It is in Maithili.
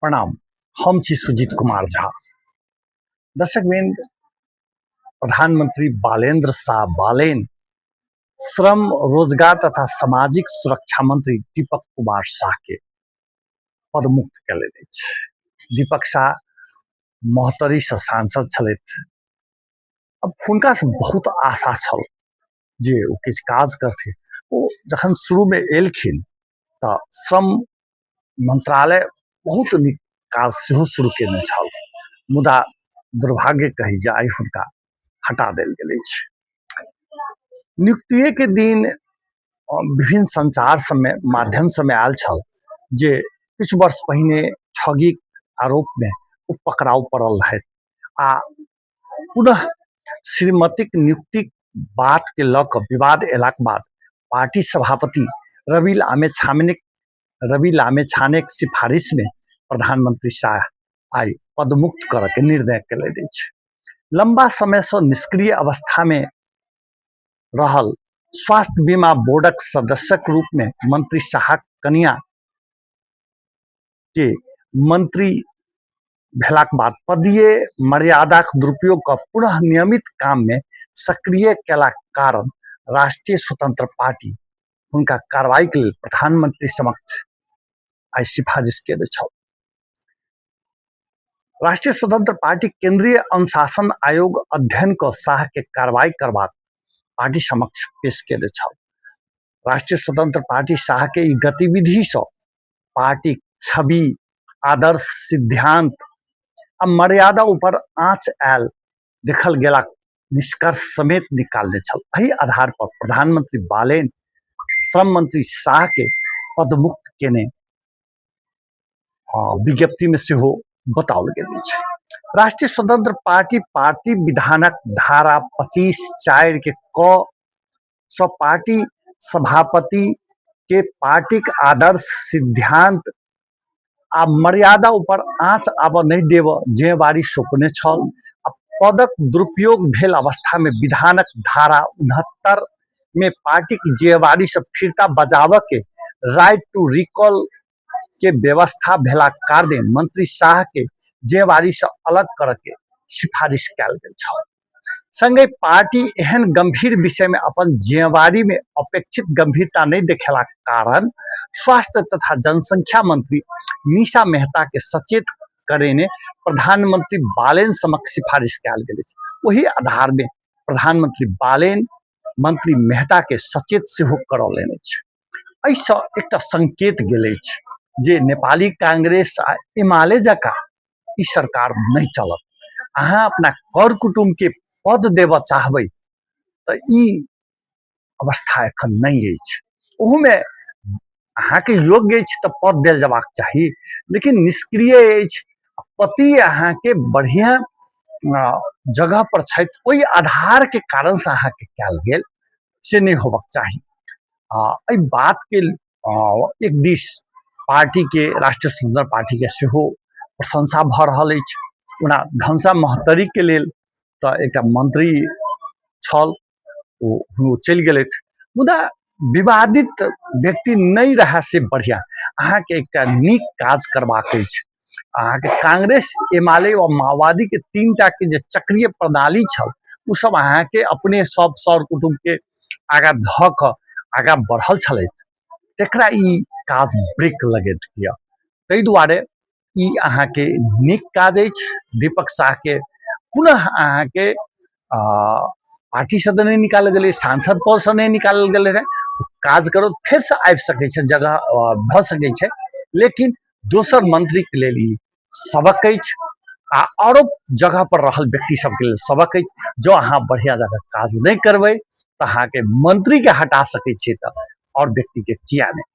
प्रणाम, हम छी सुजीत कुमार झा। दर्शक वृंद, प्रधानमंत्री बालेन्द्र शाह बालेन श्रम, रोजगार तथा सामाजिक सुरक्षा मंत्री दीपक कुमार शाह के पदमुक्त कयलनि अछि। दीपक शाह महोत्तरीसँ सांसद छलथि। अब हुनकासँ बहुत आशा छल जे ओ किछु काज करथिन। ओ जखन शुरूमे एलखिन तऽ श्रम मंत्रालय बहुत नीक काज सेहो शुरू केने छल, मुदा दुर्भाग्य कही जे आइ हुनका हटा देल गेल अछि। नियुक्तिए के दिन विभिन्न संचार सबमे, माध्यम सबमे आयल छल जे किछु वर्ष पहिने ठगीक आरोपमे ओ पकड़ाव पड़ल रहथि आ पुनः श्रीमतीक नियुक्तिक बातके लऽ कऽ विवाद अयलाक बाद पार्टी सभापति रवि लामिछानेक सिफारिशमे प्रधानमंत्री शाह आइ पदमुक्त करऽके निर्णय कयलनि अछि। लम्बा समयसँ निष्क्रिय अवस्थामे रहल स्वास्थ्य बीमा बोर्डक सदस्यक रूपमे मंत्री शाहक कनिया के मंत्री भेलाक बाद पदीय मर्यादाक दुरुपयोग कऽ पुनः नियमित काममे सक्रिय कयलाक कारण राष्ट्रीय स्वतंत्र पार्टी हुनका कार्रवाईके लेल प्रधानमंत्री समक्ष आइ सिफारिश केने छल। राष्ट्रीय स्वतंत्र पार्टी केंद्रीय अनुशासन आयोग अध्ययन कऽ शाह के कार्रवाई करबाक पार्टी समक्ष पेश केने छल। राष्ट्रीय स्वतंत्र पार्टी शाह के ई गतिविधिसँ पार्टीक छवि, आदर्श, सिद्धांत आ मर्यादा ऊपर आँच आयल देखल गेलाक निष्कर्ष समेत निकालने छल। एहि आधार पर प्रधानमंत्री बालेन श्रम मंत्री शाह के पदमुक्त केने विज्ञप्ति में सेहो बताओल गेल अछि। राष्ट्रीय स्वतंत्र पार्टी पार्टी विधानक धारा 25(4) के क सँ पार्टी सभापति के पार्टीक आदर्श, सिद्धांत आ मर्यादा ऊपर आँच आबऽ नहि देबऽ जिम्मेवारी सौंपने छल आ पदक दुरुपयोग भेल अवस्था में विधानक धारा 69 में पार्टीक जिम्मेवारी से फिरता बजाबऽ के राइट टू रिकॉल के व्यवस्था भेलाक कारणे मंत्री शाह के जिम्मेवारी से अलग करऽ के सिफारिश कयल गेल छल। संगहि पार्टी एहन गंभीर विषय में अपन जिम्मेवारी में अपेक्षित गंभीरता नहीं देखेलाक कारण स्वास्थ्य तथा जनसंख्या मंत्री निशा मेहता के सचेत करेने प्रधानमंत्री बालेन समक्ष सिफारिश कयल गेल अछि। ओहि आधार में प्रधानमंत्री बालेन मंत्री मेहता के सचेत सेहो करौलनि अछि। एहिसँ एकटा संकेत गेल अछि जे नेपाली कांग्रेस आ एमाले जकाँ ई सरकार नहि चलत। अहाँ अपना कर कुटुम्बके पद देबऽ चाहबै तऽ ई अवस्था एखन नहि अछि। ओहूमे अहाँके योग्य अछि तऽ पद देल जेबाक चाही, लेकिन निष्क्रिय अछि, पति अहाँके बढ़िआँ जगह पर छथि, ओहि आधारके कारणसँ अहाँके कयल गेल से नहि होबक चाही। आ एहि बातके एक दिस पार्टीके, राष्ट्रीय स्वतंत्र पार्टीके सेहो प्रशंसा भऽ रहल अछि। ओना घनश्याम महोत्तरीके लेल तऽ एकटा मंत्री छल, ओ चलि गेलथि, मुदा विवादित व्यक्ति नहि रहए से बढ़िआँ। अहाँके एकटा नीक काज करबाक अछि। अहाँके कांग्रेस, एमाले व माओवादीके 3 टाके जे चक्रीय प्रणाली छल ओ सब अहाँके अपने सब सर कुटुम्बके आगाँ धऽ कऽ आगाँ बढ़ल छलथि, तकरा ई काज ब्रेक लगैत यऽ। ताहि दुआरे ई अहाँके नीक काज अछि। दीपक साहके पुनः अहाँके पार्टीसँ तऽ नहि निकालल गेलै, सांसद पदसँ नहि निकालल गेलै रहै, काज करो फेरसँ आबि सकै छै, जगह भऽ सकै छै, लेकिन दोसर मंत्रीके लेल ई सबक अछि आ आरो जगह पर रहल व्यक्ति सबके लेल सबक अछि। जँ अहाँ बढ़िआँ जकाँ काज नहि करबै तऽ अहाँके मंत्रीके हटा सकै छियै तऽ आओर व्यक्तिके किया नहि।